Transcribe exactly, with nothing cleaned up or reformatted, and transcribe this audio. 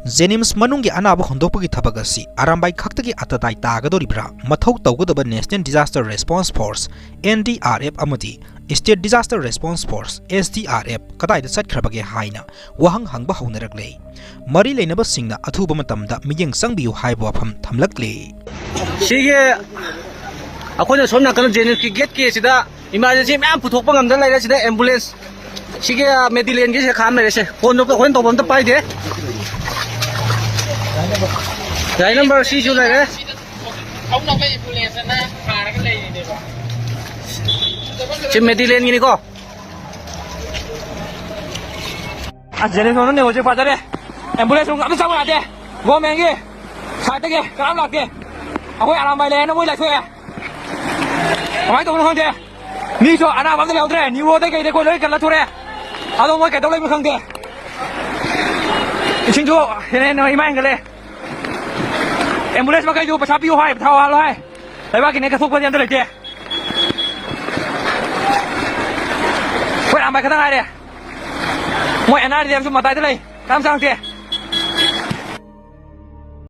ꯖꯦꯅꯤꯝꯁ ꯃꯅꯨꯡꯒꯤ ꯑꯅꯥꯕ ꯍꯨꯟꯗꯣꯛꯄꯒꯤ ꯊꯕꯛ ꯑꯁꯤ ꯑꯔꯥꯝꯕꯥꯏ ꯈꯛꯇꯒꯤ ꯑꯇꯇꯥꯏ ꯇꯥꯒꯗꯧꯔꯤꯕ꯭ꯔꯥ? ꯃꯊꯧ ꯇꯧꯒꯗꯕ National Disaster Response Force, N D R F, ꯑꯃꯗꯤ State Disaster Response Force, S D R F, ꯀꯗꯥꯏꯗ ꯆꯠꯈ꯭ꯔꯕꯒꯦ ꯍꯥꯏꯅ ꯋꯥꯍꯪ ꯍꯪꯕ ꯍꯧꯅꯔꯛꯂꯦ꯫ ꯃꯔꯤ ꯂꯩꯅꯕꯁꯤꯡꯅ ꯑꯊꯨꯕ ꯃꯇꯝꯗ ꯃꯤꯠꯌꯦꯡ ꯆꯪꯕꯤꯌꯨ ꯍꯥꯏꯕ ꯋꯥꯐꯝ ꯊꯝꯂꯛꯂꯦ꯫ ꯁꯤꯒꯤ ꯑꯩꯈꯣꯏꯅ ꯁꯣꯝ ꯅꯥꯀꯟꯗ ꯖꯦꯅꯤꯝꯁꯀꯤ ꯒꯦꯠꯀꯤ ꯁꯤꯗ emergency ꯃꯌꯥꯝ ꯄꯨꯊꯣꯛꯄ ꯉꯝꯗ ꯂꯩꯔꯦ꯫ ꯁꯤꯗ ambulance ꯁꯤꯒꯤ, ꯑ, Mediland ꯒꯤ ꯁꯤꯗ ꯈꯥꯝ ꯂꯩꯔꯦ꯫ ꯁꯦ, ꯐꯣꯟꯗꯣ ꯑꯩꯈꯣꯏꯅ ꯇꯧꯕ ꯑꯝꯇ ꯄꯥꯏꯗꯦ꯫ ꯒꯥꯔꯤ ꯅꯝꯕꯔ ꯁꯤꯁꯨ ꯂꯩꯔꯦ꯫ ꯁꯤ Mediland ꯒꯤꯅꯤꯀꯣ꯫ ꯑꯁ, ꯖꯦꯅꯤꯝꯁ ꯃꯅꯨꯡ ꯅꯦꯠꯋꯥꯛꯁꯦ ꯐꯖꯔꯦ꯫ Ambulance ꯅꯨꯡ ꯑꯝꯇ ꯆꯪꯕ ꯌꯥꯗꯦ꯫ Government ꯀꯤ side ꯇꯒꯤ ꯀꯅꯥꯝ ꯂꯥꯛꯇꯦ꯫ ꯑꯩꯈꯣꯏ ꯑꯔꯥꯝꯕꯥꯏ ꯂꯩ ꯍꯥꯏꯅ ꯃꯣꯏ ꯂꯥꯏꯊꯣꯛꯑꯦ꯫ ꯀꯃꯥꯏꯅ ꯇꯧꯕꯅꯣ ꯈꯪꯗꯦ꯫ ꯃꯤꯁꯨ ꯑꯅꯥꯕ ꯑꯝꯇ ꯂꯩꯍꯧꯗ꯭ꯔꯦ꯫ Neuro ꯗꯩ ꯀꯩꯗꯩ ꯑꯩꯈꯣꯏ ꯂꯣꯏ ꯀꯜꯂ ꯊꯣꯔꯛꯑꯦ꯫ ꯑꯗꯣ ꯃꯣꯏ ꯀꯩꯗꯧ ꯂꯩꯕꯅꯣ ꯈꯪꯗꯦ꯫ ꯏꯁꯤꯡꯁꯨ ꯍꯦꯟꯅ ꯍꯦꯟꯅ ꯏꯃꯥ ꯍꯦꯟꯒꯠꯂꯦ꯫ Ambulance ꯃꯈꯩꯗꯨ ꯄꯩꯁꯥ ꯄꯤꯌꯨ ꯍꯥꯏ, ꯄꯩꯁꯥ ꯋꯥꯍꯜꯂꯣ ꯍꯥꯏ꯫ ꯂꯩꯕꯥꯛꯀꯤꯅꯦ ꯀꯠꯊꯣꯛꯄꯗꯤ ꯑꯝꯇ ꯂꯩꯇꯦ꯫ ꯑꯩꯈꯣꯏ ꯑꯔꯥꯝꯕꯥꯏ ꯈꯛꯇ ꯉꯥꯏꯔꯦ꯫ ꯃꯣꯏ N R D F ꯁꯨ ꯃꯇꯥꯏꯗ ꯂꯩ꯫ ꯀꯅꯥꯝ ꯆꯪꯉꯛꯇꯦ꯫